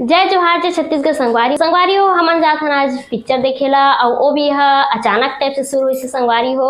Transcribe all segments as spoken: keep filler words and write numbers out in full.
जय जोहार, जय छत्तीसगढ़ संगवारी। संगवारी हो, हमन जात हन आज पिक्चर देखे ला, अउ वो भी ह अचानक टाइप से शुरू होइस हे संगवारी हो।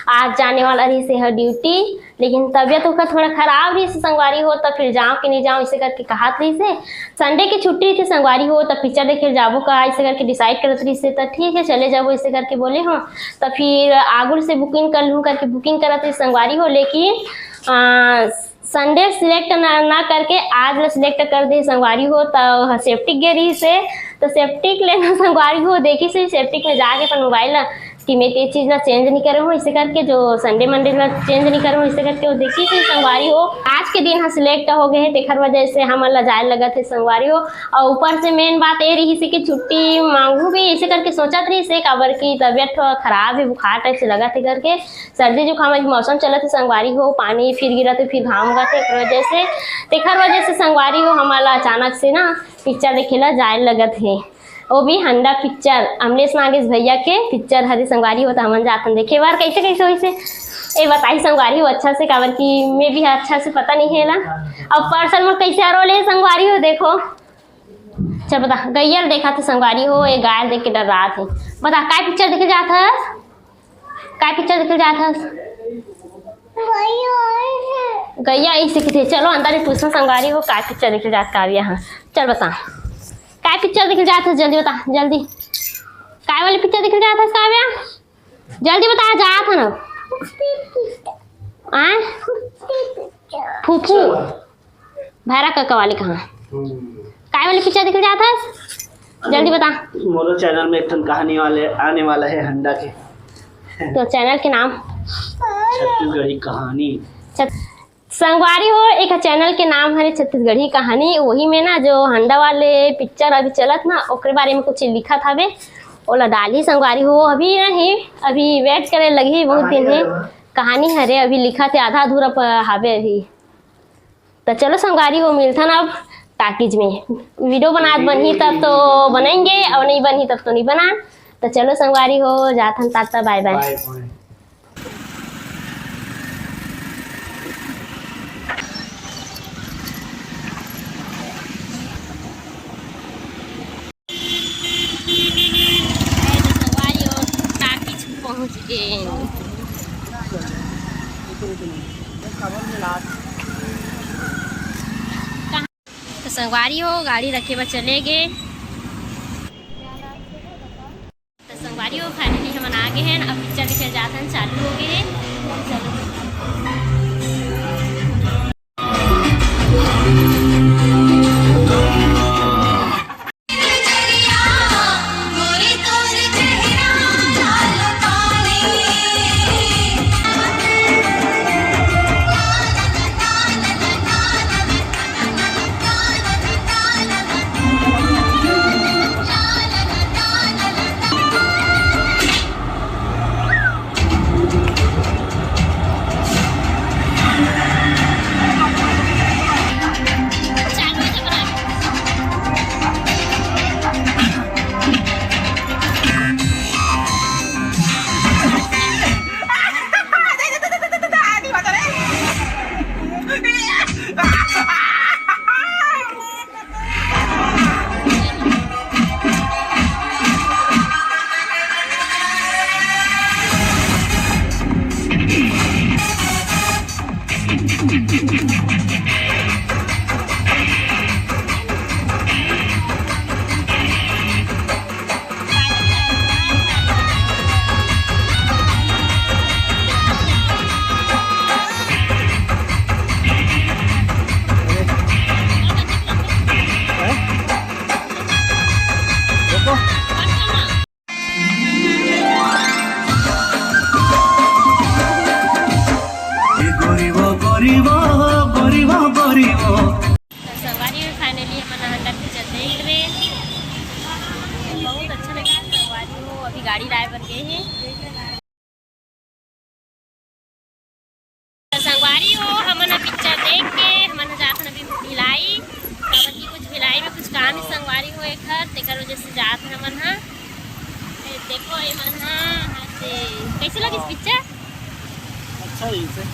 आज जाने वाला रहिस हे ह ड्यूटी, लेकिन तबियत ओकर थोड़ा खराब रहिस हे संगवारी हो, त फिर जाओ कि नहीं जाओ इसे करके कहत रहिस हे। संडे की छुट्टी रहिस हे संगवारी हो, त पिक्चर देखे जाबो का इसे करके डिसाइड करत रहिस हे, त ठीक है चले जाबो इसे करके बोले हो। त फिर आगुल से बुकिंग कर लूँ करके बुकिंग करत रहिस संगवारी हो, लेकिन आ, संडे सिलेक्ट ना, ना करके आज ला सिलेक्ट कर दे संगवारी हो, त सेप्टिक गे रहिस हे, त सेप्टिक ले ना संगवारी हो, देखिस हे सेप्टिक में जाके अपन मोबाइल ला कि मैं ते चीज ला चेंज नहीं करे हूँ, इसे करके जो संडे मंडे ला चेंज नहीं करे हूँ, इसे करके वो देखिस हे संगवारी हो। आज के दिन ह सिलेक्ट हो गए हे, तेखर वजह से हमन ला जाए लगत हे संगवारी हो। और ऊपर से मेन बात ये रहिस हे कि छुट्टी मांगू भी, इसे करके सोचत रहिस हे, काबर की तबियत थोड़ा खराब है, बुखार टाइप से लगत है करके, सर्दी जुकाम, अभी मौसम चलत हे संगवारी हो, पानी फिर गिरत हे, फिर घाम उगत हे, एकर वजह से, तेखर वजह से संगवारी हो, हमन ला अचानक से ना पिक्चर देखे ला जाए लगत हे, वो भी हंडा पिक्चर, अमलेश नागेश भैया के पिक्चर हरे संगवारी हो, त हमन जाथन देखे बर। कैसे कैसे होइस हे, ए बताही संगवारी हो अच्छा से, काबर कि मैं भी अच्छा से पता नहीं है ना। अब पर्सन में कैसे रोल हे संगवारी हो, देखो। चल बता, गैया ल देखा थे संगवारी हो, ये गाय ल देख के डर्रात हे। बता, काय पिक्चर देखे जात हस? काय पिक्चर देखे जात हस? गैया ऐसे किथे। चलो अंदर ही पूछना संगवारी हो, काय पिक्चर देखे जात काव्या? हाँ, चल बता, काय पिक्चर देखे जात हस? जल्दी बता, जल्दी। काय वाली पिक्चर देखे जात हस काव्या? जल्दी बता, जात हन। आय? फूफू। भैरा कका वाले कहाँ? हम्म। काय वाली पिक्चर देखे जात हस? जल्दी बता। मोरो चैनल में एक ठन कहानी वाले आने वाला है हंडा के। तो चैनल के नाम? छत्तीसगढ़ी कहानी। छत-, संगवारी हो, एक चैनल के नाम हरे छत्तीसगढ़ी कहानी। वही में ना जो हंडा वाले पिक्चर अभी चलत ना, ओकरे बारे में कुछ लिखत हवे, ओला डाली संगवारी हो। अभी नहीं, अभी वेट करे लगही, बहुत दिन है। कहानी हरे अभी लिखत हे, आधा अधूरा प-, हावे अभी। त चलो संगवारी हो, मिलथन अब टाकीज में। वीडियो बनात बनही तब तो बनाएंगे, और नहीं बनही तब तो नहीं बना। त चलो संगवारी हो, जाथन, टाटा, बाय बाय। बाय बाय। संगवारी हो, टाकीज पहुंच गए। तो संगवारी हो, गाड़ी रखे बर चले गए। तो संगवारी हो, finally हमन आ गए हैं। अब पिक्चर देखे जात हन, चालू हो गए हैं। चलो। ए गोरी वो, गोरी वो, गोरी वो, गोरी वो। तो संगवारी हो, finally हमन ह अंडा पिक्चर देख ले। बहुत अच्छा लगा संगवारी हो, अभी गाड़ी लाए बर गए हैं। तो संगवारी हो, हमन ह पिक्चर देख के हमन ह जात हन अभी भिलाई, काबर कि कुछ भिलाई में कुछ काम है संगवारी हो एकर, तेकर वजह से जात हन हमन ह। ए, देखो, ये मन ह, हाँ, से, कैसे लगिस पिक्चर? अच्छा रहिस हे।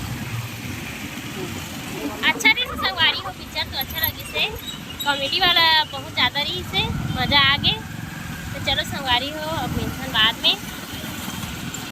अच्छा रहिस हे संगवारी हो, पिक्चर तो अच्छा लगिस हे। कॉमेडी वाला बहुत ज्यादा रहिस हे, मजा आ गे। तो चलो संगवारी हो,